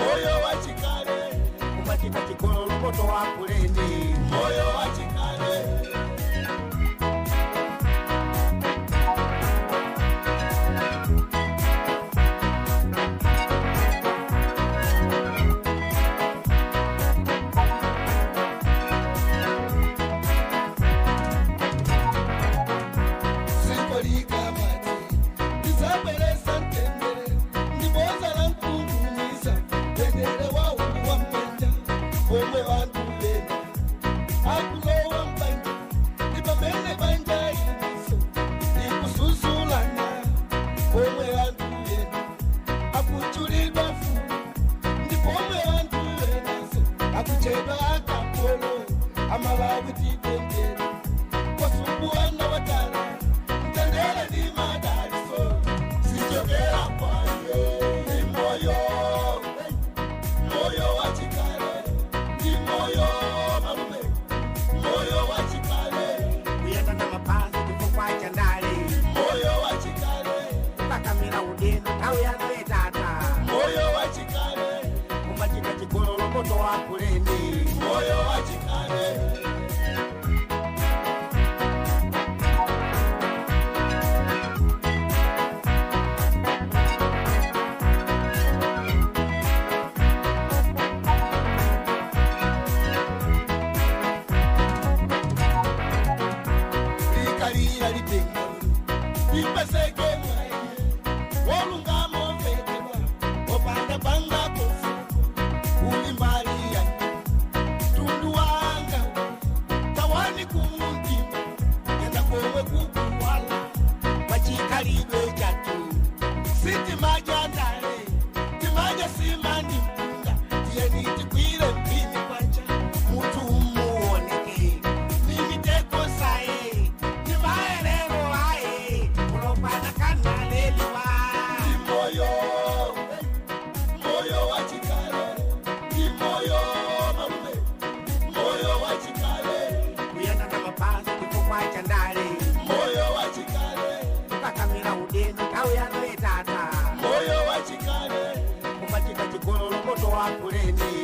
Moyo wa chikale. Kumachita chigololo moto wa kuleni. Moyo wa chikale. Moto wa kuleni. Moyo wa chikale. Likalira lipenga lipeseke mwaye wolungamo mfekelwa opanda panga kofu ulimbalia tundu wanga tawani kumundima yenda komwe kukuwala pachikhalidwe chatu sitimaja ndale timaja simani mpunga tiyeni tikwire mpini kwacha mutu umuoneke nimiteko saye nimaelero aye kulopana kanaleliwa. Ndi moyo, moyo wa chikale. Ndi moyo malume, moyo wa chikale. Kuyenda na mapazi chifukwa cha ndale. Moyo wa chikale. Kukakamira udeni nthawi yanu yetata. Moyo wa chikale. Kumachita chigololo moto wa kuleni.